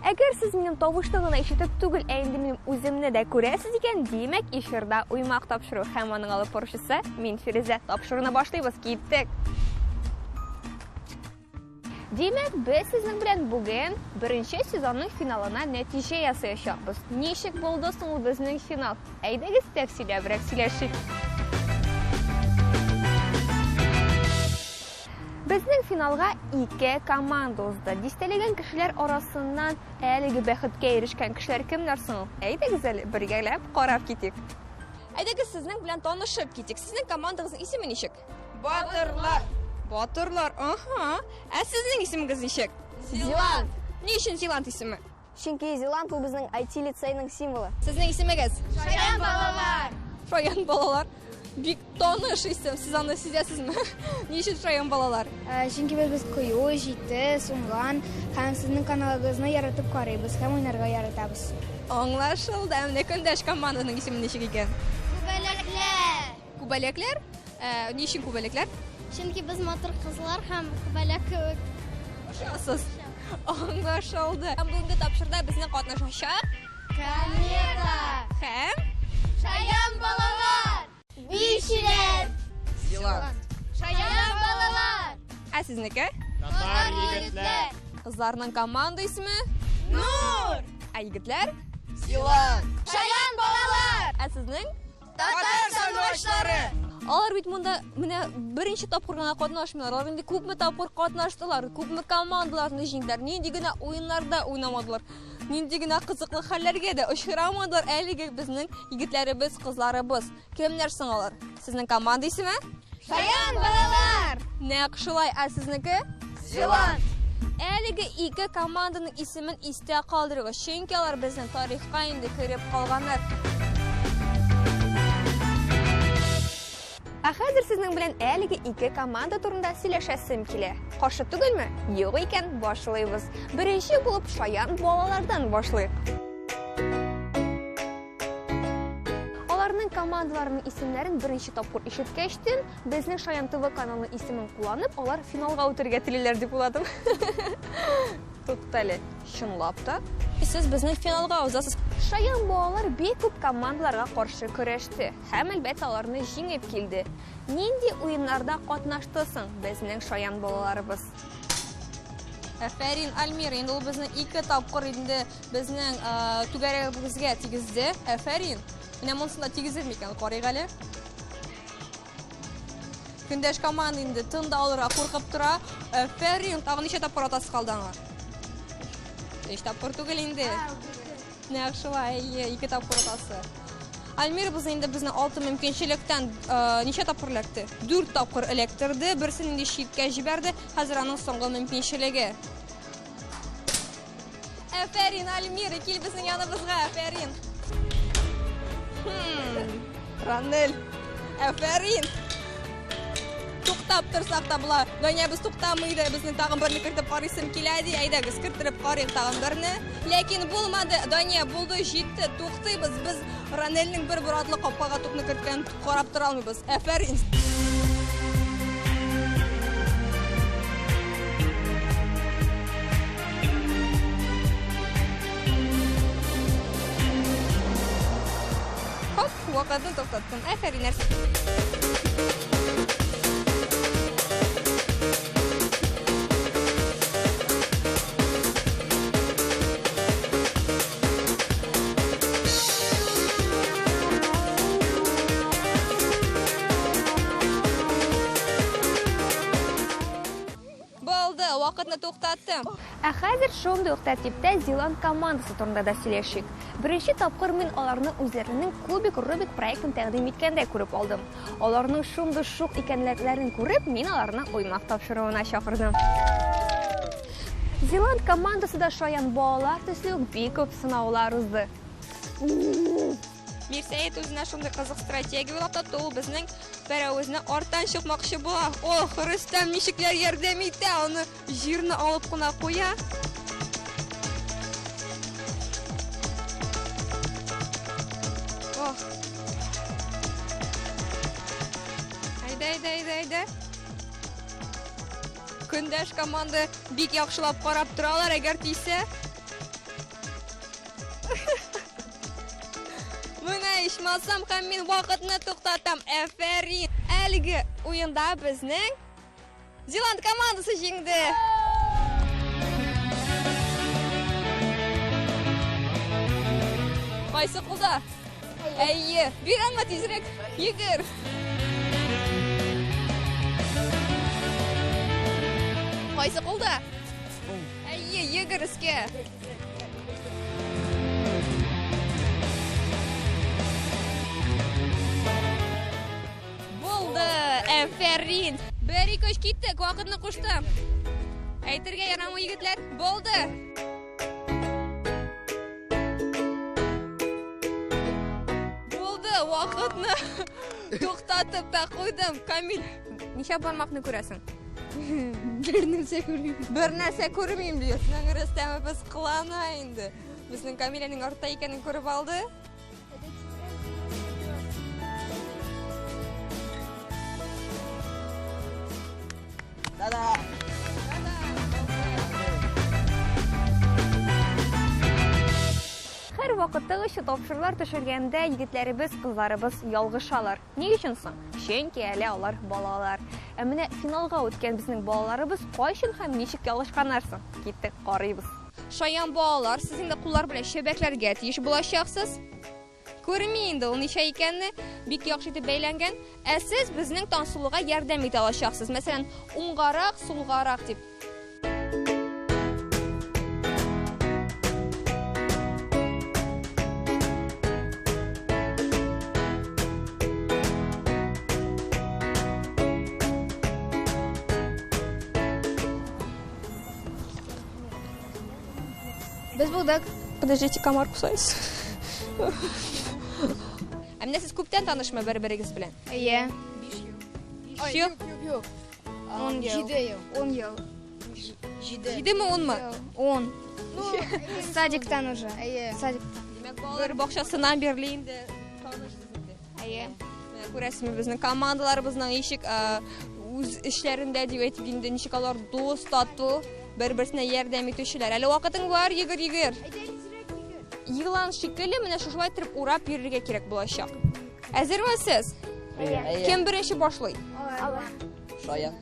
Әгәр сез минем тавышны гына ишетеп түгел, ә инде минем үземне дә күрәсез икән, димәк, эфирда Уймак тапшыру һәм аның алып баручысы мин Фирүзә. Тапшыруны башлыйбыз, киттек. Димәк, без сезнең белән бүген беренче сезонның финалына нәтиҗә ясаячакбыз. Ничек булды соң ул безнең финал? Әйдәгез тәфсилләбрәк сөйләшик. Безнең финалга ике команда узды. Дистәләгән кешеләр арасыннан әлеге бәхеткә ирешкән кешеләр кемнәр соң ул? Әйдәгез әле бергәләп карап китик. Әйдәгез сезнең белән танышып китик. Сезнең командагызның исеме ничек? Батырлар. Батырлар, аһа. Ә сезнең исемегез ничек? Зилант. Ни өчен Зилант исеме? Чөнки Зилант ул безнең IT лицейның символы. Сезнең исемегез? Шаян балалар. Шаян балалар. Бик таныш исем, сез аны сизәсезме? Ни өчен шаян балалар? Чөнки без кыю, җитез, уңган һәм сезнең каналыгызны яратып карыйбыз һәм уйнарга яратабыз. Аңлашылды. Ә менә көндәш команданың исеме ничек икән? Күбәләкләр. Күбәләкләр? Ә, ни өчен күбәләкләр? Чөнки без матур кызлар һәм күбәләк кебек. Ошасыз. Аңлашылды. Һәм бүгенге тапшыруда безнең катнашачак Комета. Һәм Шаян балалар. Биючеләр. Зилант. Шаян балалар. Ә сезнеке? Татар егетләр. Кызларның команда исеме? Нур. Ә егетләр? Зилант. Шаян балалар. Ә сезнең? Татар сандугачлары. Алар бит монда менә беренче тапкыр гына катнашмыйлар. Алар инде күпме тапкыр катнаштылар, күпме командаларны җиңделәр, нинди генә уеннарда уйнамадылар, нинди генә кызыклы хәлләргә дә очрамадылар әлеге безнең егетләребез, кызларыбыз. Кемнәр соң алар? Сезнең команда исеме? Шаян балалар. Нәкъ шулай, ә сезнеке? Зилант. Әлеге ике команданың исемен истә калдырыгыз, чөнки алар безнең тарихка инде кереп калганнар. Ә хәзер сезнең белән әлеге ике команда турында сөйләшәсем килә. Каршы түгелме? Юк икән, башлыйбыз. Беренче булып шаян балалардан башлыйк. Аларның командаларының исемнәрен беренче тапкыр ишеткәчтен, безнең Шаян ТВ каналының исемен кулланып, алар финалга үтәргә телиләр дип уйладым. Туктале, чынлап та. Сез безнең финалга узасыз. Шаян балалар бик күп командаларга каршы көрәште һәм әлбәттә аларны җиңеп килде. Нинди уеннарда катнашты соң безнең шаян балаларыбыз? Әфәрин, Альмира, инде ул безне ике тапкыр инде безнең түгәрәгебезгә тигезде. Әфәрин. Менә монысында тигезер микән? Карыйк әле. Көндәш команда инде тын да алырга куркып тора. Әфәрин, тагын ничә тапкыр атасы калды аңа? Өч тапкыр түгел инде. Нәкъ шулай, әйе, ике тапкыр атасы. Альмира без инде безне алты мөмкинчелектән ничә тапкыр эләкте? Дүрт тапкыр эләктерде, берсен инде читкә җибәрде. Хәзер аның соңгы мөмкинчелеге. Әфәрин, Альмира, кил безнең яныбызга, әфәрин. Ранель, әфәрин. Туктап торсак та була. Дания без туктамый да, безнең тагын берне кертеп карыйсым килә ди. Әйдәгез, керттереп карыйк тагын берне. Ләкин булмады. Дания булды, җитте. Туктыйбыз. Без Ранельнең бер боратлы капкага тупны керткәнен карап тора алмыйбыз. Әфәрин. Хоп, вакытны туктаттым. Әфәрин, нәрсә? Булды, вакытны туктаттым. Ә хәзер шундый ук тәртиптә Зилант командасы турында да сөйләшик. Беренче тапкыр мин аларны үзләренең Кубик Рубик проектын тәкъдим иткәндә күреп алдым. Аларның шундый шук икәнлекләрен күреп, мин аларны уймак тапшыруына чакырдым. Зилант командасы да шаян балалар төсле үк бик күп сынаулар узды. Мирсәет үзенә шундый кызык стратегия уйлап тапты, ул безнең пәрәвезне арттан чыкмакчы була. Ох, Рөстәм ничекләр ярдәм итә, аны җирне алып кына куя. Ох. Әйдә, әйдә, әйдә, әйдә. Көндәш команда бик яхшылап карап торалар, әгәр тисә. ичмасам, һәм мин вакытны туктатам. Әфәрин! Әлеге уенда безнең Зилант командасы җиңде. Кайсы кулда? Әйе. Бир аңа тизрәк. Йөгер. Кайсы кулда? Әйе, йөгер өскә. Булды! Әфәрин! Бер, ике, өч, киттек, вакытны куштым. Әйтергә ярамый, егетләр. Булды! Булды, вакытны туктатып та куйдым. Камил, ничә бармакны күрәсең? Бер нәрсә күрмим. Бер нәрсә күрмим ди. Безнең Рөстәмебез кылана инде. Безнең Камиләнең артта икәнен күреп алды. Да-да! Һәр вакыттагыча тапшырулар төшергәндә егетләребез, кызларыбыз ялгышалар. Ни өчен соң? Чөнки әле алар балалар. Ә менә финалга үткән безнең балаларыбыз кайчан һәм ничек ялгышканнар соң? Киттек, карыйбыз. Шаян балалар, сез инде куллар белән чәбәкләргә тиеш булачаксыз. Күрми инде ул ничә икәнне, бик яхшы итеп бәйләнгән. Ә сез безнең Тансылуга ярдәм итә алачаксыз. Мәсәлән, уңгарак, сулгарак дип. Без булдык. Подождите, комар кусается. Ә менә сез күптән танышмы бер-берегез белән? Әйе. Биш ел. Юк, юк. Ун ел. Җиде ел. Ун ел. Җиде. Җидеме, унмы? Ун. Садиктан уже. Әйе. Садиктан. Димәк, балалар бакчасыннан бирле инде танышсыз инде. Әйе. Менә күрәсезме, безнең командаларыбызның ничек үз эшләрендә дип әйтик инде, ничек алар дус, тату, бер-берсенә ярдәм итүчеләр. Әле вакытың бар, йөгер, йөгер. Елан шикелле менә шушылай итеп урап йөрергә кирәк булачак. Әзерме сез? Әйе. Кем беренче башлый? Шаян.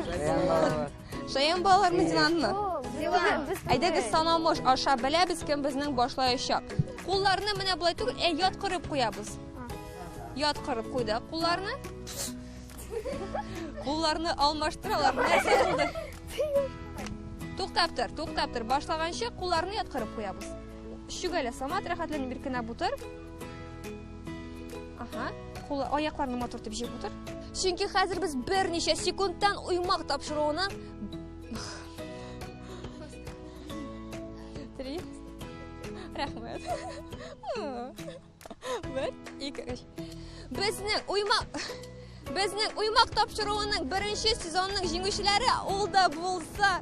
Шаян балалар. Шаян балалармы, Динанмы? Зилан. Әйдәгез санамыш аша беләбез, кем безнең башлаячак. Кулларны менә болай түгел, ә яткырып куябыз. Яткырып куйдык кулларны. Кулларны алмаштыралар. Нәрсә булды? Туктап тор, туктап тор. Башлаганчы кулларны яткырып куябыз. Чүгәле, Самат, рәхәтләнеп иркенә бутыр. Ага, кулы, аякларны матур итеп җыеп утыр. Чөнки хәзер без берничә секундтан уймак тапшыруының Три. Рәхмәт. Бер, ике, өч. Безнең уймак Безнең уймак тапшыруының беренче сезонның җиңүчеләре ул да булса.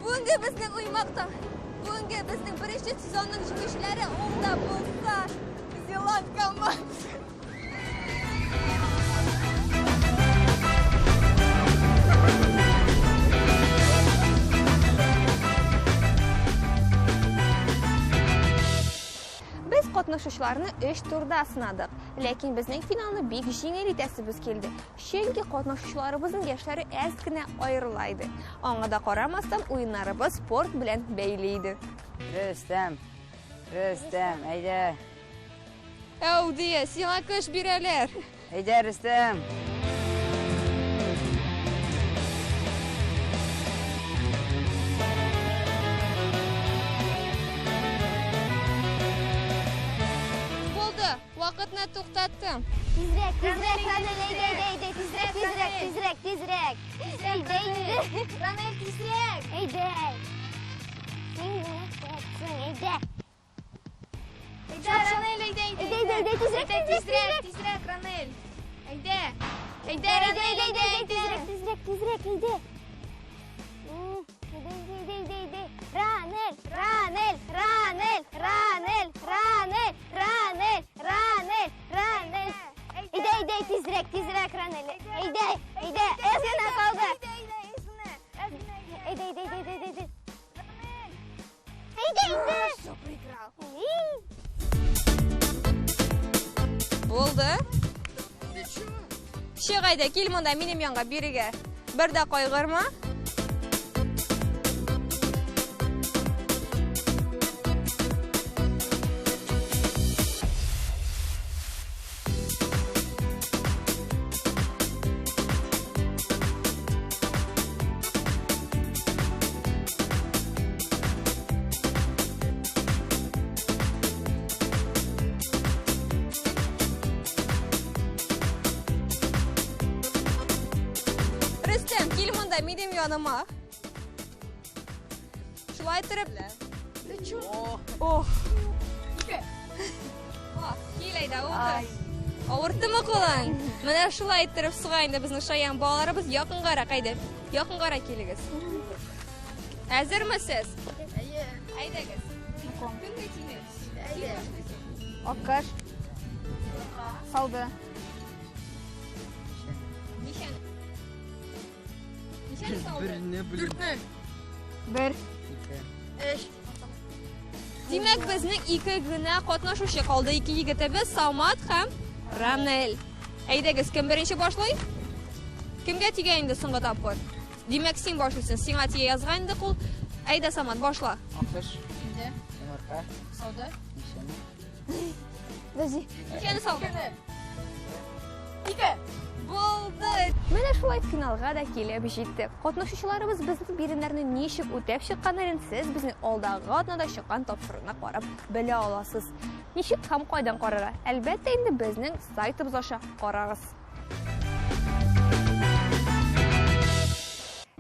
Бүгенге безнең уймак та Бүгенге безнең беренче сезонның җиңүчеләре ул да булса Зеланд командасы. Без катнашучыларны өч турда сынадык. Ләкин безнең финалны бик җиңел итәсебез килде. Чөнки катнашучыларыбызның яшьләре әз генә аерыла иде. Аңа да карамастан, уеннарыбыз спорт белән бәйле иде. Рөстәм, Рөстәм, әйдә. Әүдия, сиңа көч бирәләр. Әйдә, Рөстәм. Булды, вакытны туктаттым. Тизрәк, тизрәк, Ранель, әйдә, әйдә, әйдә, тизрәк, тизрәк, тизрәк, тизрәк. Әйдә инде. Ранель, тизрәк. Әйдә. Син генә кирәксең, әйдә. Әйдә, Ранель, әйдә, әйдә. Әйдә, әйдә, әйдә, тизрәк, тизрәк, Тизрәк, тизрәк, Ранель. Әйдә. Әйдә, Әйдә, Ранель, әйдә, әйдә, әйдә, әйдә. тизрәк, тизрәк, тизрәк, әйдә. Әйдә, әйдә, әйдә, әйдә, әйдә. Ранель, Ранель, Ранель, Ранель, Ранель, Ранель, Ранель, Ранель. Әйдә, әйдә, тизрәк, тизрәк, Ранель. Әйдә, әйдә, әз генә калды. Әйдә, әйдә, әйдә, әйдә, әйдә. Әйдә, әйдә. Все, проиграл. калды. Чык әйдә, кил монда минем янга бирегә. Бер дә кайгырма. Рөстәм, кил монда минем яныма. Шулай иттереп. Ох. Кил әйдә, утыр. Авырттымы кулың? Менә шулай иттереп суга инде безнең шаян балаларыбыз якынгарак әйдә. Якынгарак килегез. Әзерме сез? Әйе. Әйдәгез. Кемгә тиңе? Аккаш. Салды. Ничәне? Ничәне салды? Бер. Димәк, безнең ике генә катнашучы калды. Ике егетебез Самат һәм Ранель. Әйдәгез, кем беренче башлый? Кемгә тигә инде соңгы тапкыр? Димәк, син башлыйсың. Сиңа тия язган инде кул. Әйдә, Самат, башла. Аккош. Йомырка. Ничәне? Подожди. Ничәне салды? Ике. Булды. Менә шулай финалга да килеп җиттек. Катнашучыларыбыз безнең биремнәрне ничек үтәп чыкканнарын сез безнең алдагы атнада чыккан тапшыруны карап белә аласыз. Ничек һәм кайдан карарга? Әлбәттә инде безнең сайтыбыз аша карагыз.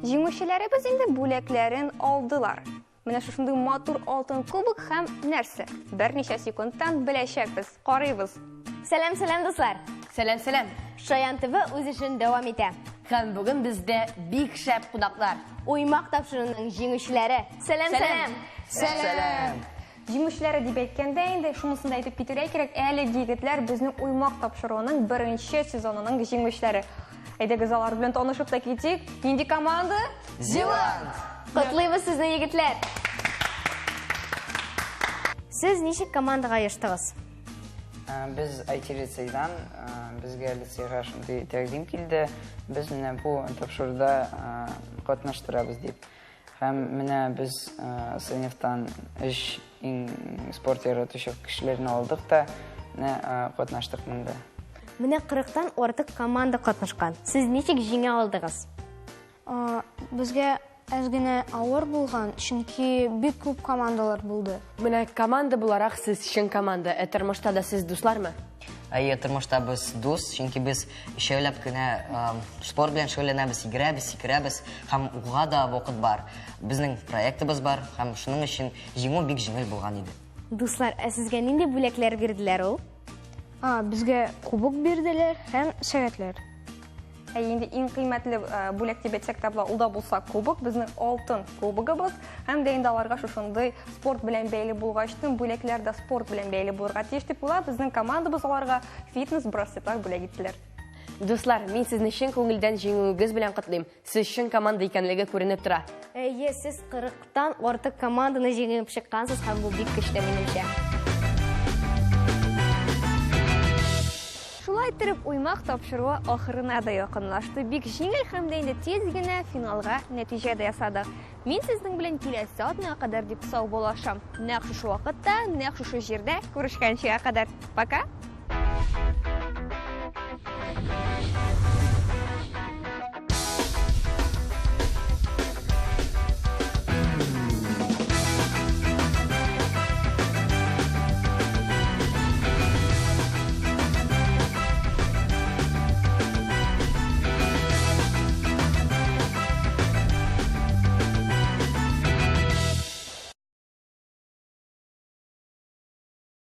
Җиңүчеләребез инде бүләкләрен алдылар. Менә шушындый матур алтын кубок һәм нәрсә? Берничә секундтан беләчәкбез. Карыйбыз. Сәлам, сәлам, дуслар! Сәлам, сәлам. Шаян ТВ үз эшен дәвам итә. Һәм бүген бездә бик шәп кунаклар. Уймак тапшыруының җиңүчеләре. Сәлам, сәлам! Сәлам. Җиңүчеләре дип әйткәндә инде шунысын да әйтеп китәргә кирәк, әлеге егетләр безнең Уймак тапшыруының беренче сезонының җиңүчеләре. Әйдәгез алар белән танышып та китик. Нинди команда? Зилант. Котлыйбыз сезне, егетләр! Сез ничек командага оештыгыз? Без IT лицейдан, безгә лицейга шундый тәкъдим килде. Без менә бу тапшыруда катнаштырабыз дип. Һәм менә без сыйныфтан өч иң спорт яратучы кешеләрне алдык та, менә катнаштык монда. Менә 40-тан артык команда катнашкан. Сез ничек җиңә алдыгыз? Безгә әз генә авыр булган, чөнки бик күп командалар булды. Менә команда буларак сез чын команда. Ә тормышта да сез дуслармы? Әйе, тормышта без дус, чөнки без өчәүләп кенә спорт белән шөгыльләнәбез, йөгерәбез, сикерәбез һәм укуга да вакыт бар. Безнең проектыбыз бар һәм шуның өчен җиңү бик җиңел булган иде. Дуслар, ә сезгә нинди бүләкләр бирделәр ул? Безгә кубок бирделәр һәм сәгатьләр. Ә инде иң кыйммәтле бүләк дип әйтсәк тә була, ул да булса кубок, безнең алтын кубогыбыз. Һәм дә инде аларга шушындый спорт белән бәйле булгачтын бүләкләр дә спорт белән бәйле булырга тиеш дип була. Безнең командабыз аларга фитнес браслетлар бүләк иттеләр. Дуслар, мин сезне чын күңелдән җиңүегез белән котлыйм. Сез чын команда икәнлеге күренеп тора. Әйе, сез 40-тан артык команданы җиңеп чыккансыз һәм бу бик көчле минемчә. Шулай иттереп, Уймак тапшыруы ахырына да якынлашты. Бик җиңел һәм дә инде тиз генә финалга нәтиҗә дә ясадык. Мин сезнең белән киләсе атнага кадәр дип саубуллашам. Нәкъ шушы вакытта, нәкъ шушы җирдә күрешкәнчегә кадәр. Пока!